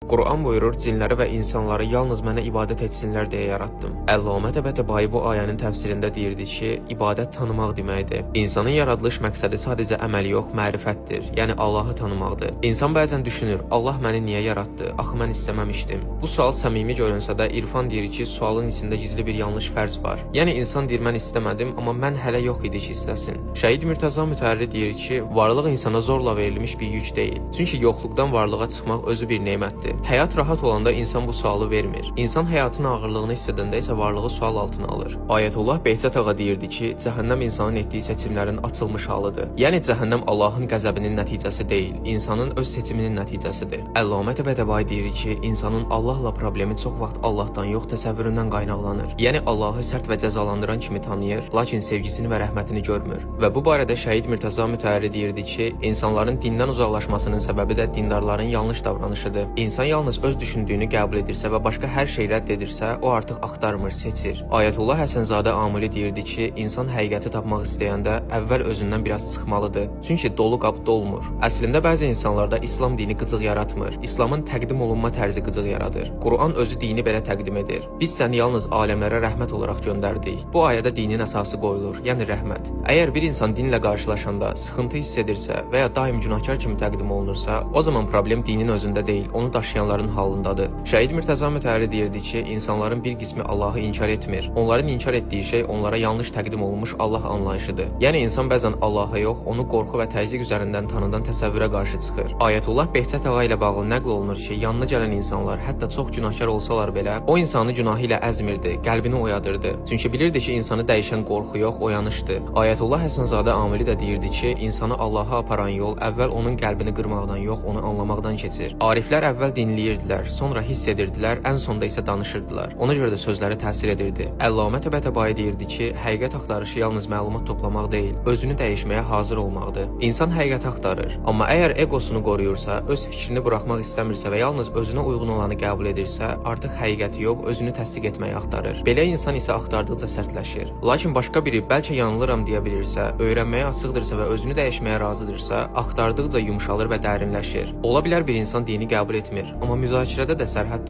Quran buyurur, cinləri və insanları yalnız mənə ibadət etsinlər deyə yaratdım. Əllamə Təbətəbai bu ayənin təfsirində deyirdi ki, ibadət tanımaq deməkdir. İnsanın yaradılış məqsədi sadəcə əməl yox, mərifətdir. Yəni Allahı tanımaqdır. İnsan bəzən düşünür, Allah məni niyə yaratdı? Axı mən istəməmişdim. Bu sual səmimi görünsə də İrfan deyir ki, sualın içində gizli bir yanlış fərz var. Yəni insan deyir mən istəmədim, amma mən hələ yox idi ki, istəsin. Şəhid Mürtəza Mütəhərri deyir ki, varlıq insana zorla verilmiş bir yük deyil. Çünki yoxluqdan varlığa çıxmaq özü bir nemətdir. Həyat rahat olanda insan bu sualı vermir. İnsan həyatın ağırlığını hiss edəndə isə varlığı sual altına alır. Ayətullah Behzət ağa deyirdi ki, cəhənnəm insanın etdiyi seçimlərin açılmış halıdır. Yəni cəhənnəm Allahın qəzəbinin nəticəsi deyil, insanın öz seçiminin nəticəsidir. Əllamə Təbətəbai deyir ki, insanın Allahla problemi çox vaxt Allahdan yox, təsəvvüründən qaynaqlanır. Yəni Allahı sərt və cəzalandıran kimi tanıyır, lakin sevgisini və rəhmətini görmür. Və bu barədə Şəhid Mürtəza Mütəhərri deyirdi ki, insanların dindən uzaqlaşmasının səbəbi də dindarların yanlış davranışıdır. İnsan yalnız öz düşündüyünü qəbul edirsə və başqa hər şeyi rədd edirsə, o artıq axtarmır, seçir. Ayətullah Həsənzadə Amili deyirdi ki, insan həqiqəti tapmaq istəyəndə əvvəl özündən biraz çıxmalıdır. Çünki dolu qab dolmur. Əslində bəzi insanlarda İslam dini qıcıq yaratmır. İslamın təqdim olunma tərzi qıcıq yaradır. Quran özü dini belə təqdim edir. Biz səni yalnız aləmlərə rəhmət olaraq göndərdik. Bu ayədə dinin əsası qoyulur, yəni rəhmət. Əgər bir insan dinlə qarşılaşanda sıxıntı hiss edirsə və ya daim günahkar kimi təqdim olunursa, o zaman problem dinin özündə deyil, onu daşıyanların halındadır. Şəhid Mürtəza Mütəhərri deyirdi ki, insanların bir qismi Allahı inkar etmir. Onların inkar etdiyi şey onlara yanlış təqdim olunmuş Allah anlayışıdır. Yəni insan bəzən Allaha yox, onu qorxu və təzyiq üzərindən tanıdan təsəvvürə qarşı çıxır. Ayətullah Behzət ağa ilə bağlı nəql olunur ki, yanına gələn insanlar hətta çox günahkar olsalar belə, o insanı günahı ilə əzmirdi, qəlbini oyadırdı. Çünki bilirdi ki, insanı dəyişən qorxu yox, oyanışdır. Ayətullah Həsənzadə Amili də deyirdi ki, insanı Allaha aparan yol əvvəl onun qəlbini qırmaqdan yox, onu anlamaqdan keçir. Ariflər əvvəl dinləyirdilər, sonra hiss edirdilər, ən sonda isə danışırdılar. Ona görə də sözləri təsir edirdi. Əllamə Təbətəbai deyirdi ki, həqiqət axtarışı yalnız məlumat toplamaq deyil, özünü dəyişməyə hazır olmaqdır. İnsan həqiqəti axtarır, amma əgər eqosunu qoruyursa, öz fikrini buraxmaq istəmirsə və yalnız özünə uyğun olanı qəbul edirsə, artıq həqiqəti yox, özünü təsdiq etməyi axtarır. Belə insan isə axtardıqca sərtləşir. Lakin başqa biri bəlkə yanılıram deyə bilirsə, öyrənməyə açıqdırsa və özünü dəyişməyə razıdırsa, axtardıqca yumşalır və dərinləşir. Ola bilər bir insan dini qəbul etmir, amma müzakirədə də sərhəd